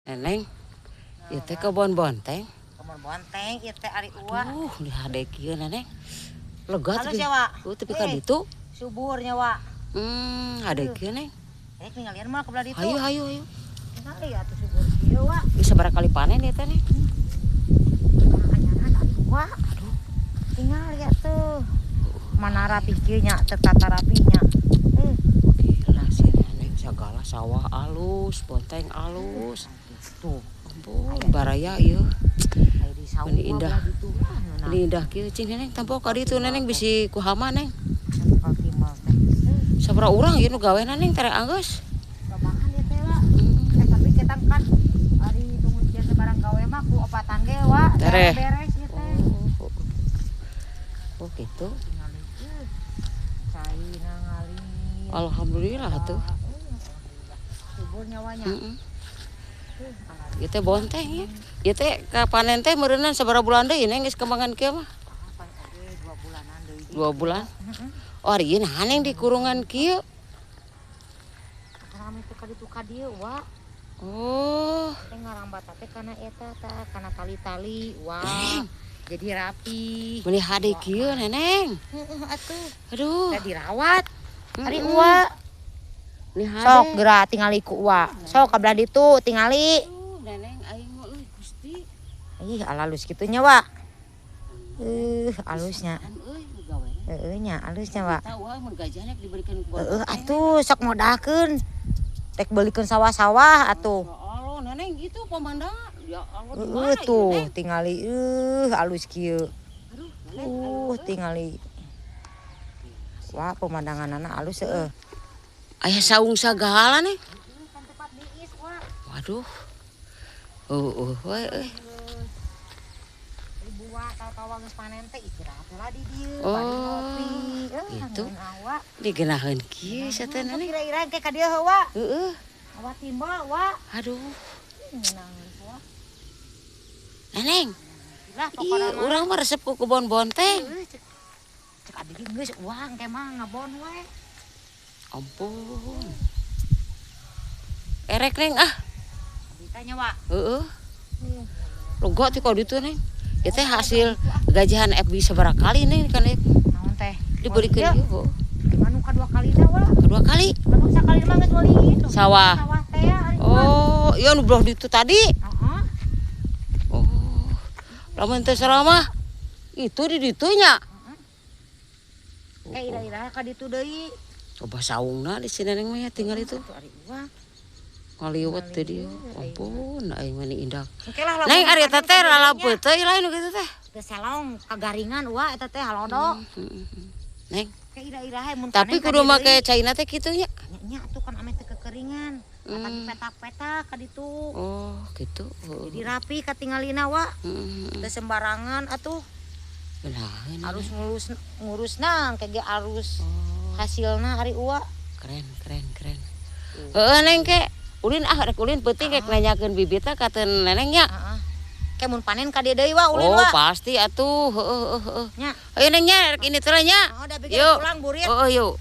Neneng, ieu teh kebon bonteng. Kebon bonteng ieu teh, ari Uwa. Di hade kieu, Neneng. Lega. Halus tapi ya, Wak? Oh, tapi ka Eh. ditu. Subur nya, Wak. Hade kieu, Neng. Rek ningalian mah ke belah ditu. Hayu, hayu, hayu. Ningali atuh subur kieu, Wak. Bisa berapa kali panen ya teh, Neng? Anyaran, ari Uwa. Aduh. Tingal ya tuh. Mana rapi kieu nya, tertata rapinya. Eh, Gila sih, Neneng, segala sawah alus, bonteng alus. Tuh, Ampun, baraya ieu. aya di saung Ini mah indah. belah ditu. Ah, ngeunah. Ini indah kieu cing, Neneng, tempo ka ditu, Neneng, bisi ku hama, Neng. Kalau timbal teh. Eh, Sabaraha urang ieu nu gaweana, Neng, tere anggeus? Lobahan ieu teh, Wak. Eh, tapi kita kan ari nunggu teh barang gawe mah ku opatan ge, Wak. Tereh. Beres ieu teh. Oh, gitu. Tingali euy. Caina ngalir. Alhamdulillah tuh. Ah, alhamdulillah. Subur nyawanya. Heeh. Ieu teh bonteng ya. Ieu teh kapanen teh meureunnan sabaraha bulan deui, Neng, geus kembangan kieu mah? Apa oge 2 bulanan deui. 2 bulan. Oh, ari ieu naha, Neng, di kurungan kieu? Karena teh ka ditu ka dieu, Wak. Oh, Teh ngarambat teh kana eta tah, kana tali-tali, wah. Jadi rapi. Meuni hade kieu, Neneng. Heeh atuh. Aduh. Teh dirawat. Ari Uwa. Meuni hade. Sok geura tingali ku Uwa. Sok ka belah ditu tingali. Aduh, Neneng, aing mah euy, Gusti. Ih, alalus kitu nya, Wak. Alusnya. An euy nu gawena. Heeh nya, alusnya, Wak. Tahu wae mun gajahna diberikan ku Heeh atuh, sok modalkeun. Rek beulikeun sawah-sawah atuh. Ya Allah, Neneng, gitu pemandangan. Ya Allah, di Heeh mana ieu, tuh, Neng? Tingali alus kieu. Aduh, Neneng. Tingali. Wah, pemandanganana alus heueuh. Aya saung sagala, Neng. Kan tempat diis, Wak. Waduh. Oh, we euy. Ibu wa tawa-tawa geus panen teh istirahat lah di dieu, Oh, bari ngopi. Eh, gitu. ngeunah, Wak. Digenaheun kieu sia teh, Neneng. Kira-kira ke ka dieu heuh, Wak. Heeh. Awa timbal, Wak. Aduh, Ngeunah, Wak. Neneng. Lah Ih, pokona mah. urang mah resep ku kebon bonteng. Heueuh, cek cek abdi ge geus uang teh mah ngabon we. Ampun. Erek, Neng, ah. Abdi tanya, Wak. Heeh. Lega ti ka ditu, Neng. Ieu teh hasil gajihan FB sabaraha kali, Neng, kan ieu Naon teh? dibelikeun Ieu ieu, heuh. Anu kadua kalina, Wak. Kedua kali. Anu sakali mah geus meuli Sawah. sawah teh ya, ari Wak. Oh, iya nu belah ditu tadi. Heeh. Oh. Lamun teu salah mah itu di ditunya. Kayak ira-ira ka ditu deui. Coba saungna di sini, Neng, mah ya tinggal itu. Atuh, ari Uwa. Ngaliwet teh dia. Ampun, aing mah ni indah. Engke lah lamun Neng, ari eta teh panen ka dieu nya. Lalapeut teh lain nu kitu teh. Teu selong kagaringan, Wa, eta teh halodo. Neng, Kayak ira-ira he mun tapi panen ka kudu dieu make deui. Caina teh kitu nya. Nya nya atuh kan ame teu kekeringan. Atau petak-petak ka ditu. Oh, gitu. Jadi rapi katingalina, Wa. Teu sembarangan atuh. Benaheun. Harus ngurus ngurusna engke ge arus Oh, hasilna, ari Uwa. Keren, keren, keren. Heeh, Neng, ke. Ulin ah, rek ulin peuting, rek nanyakeun bibitna ka teu Neneng nya. Heeh. Ke mun panen ka dieu deui, Wa, ulin, Oh, Wa. pasti atuh. Heeh, heeh, heeh. Nya. Ayo, Neng, nya, rek ini teh nya. Oh, da bikin Yuk. pulang burit. Oh, yuk.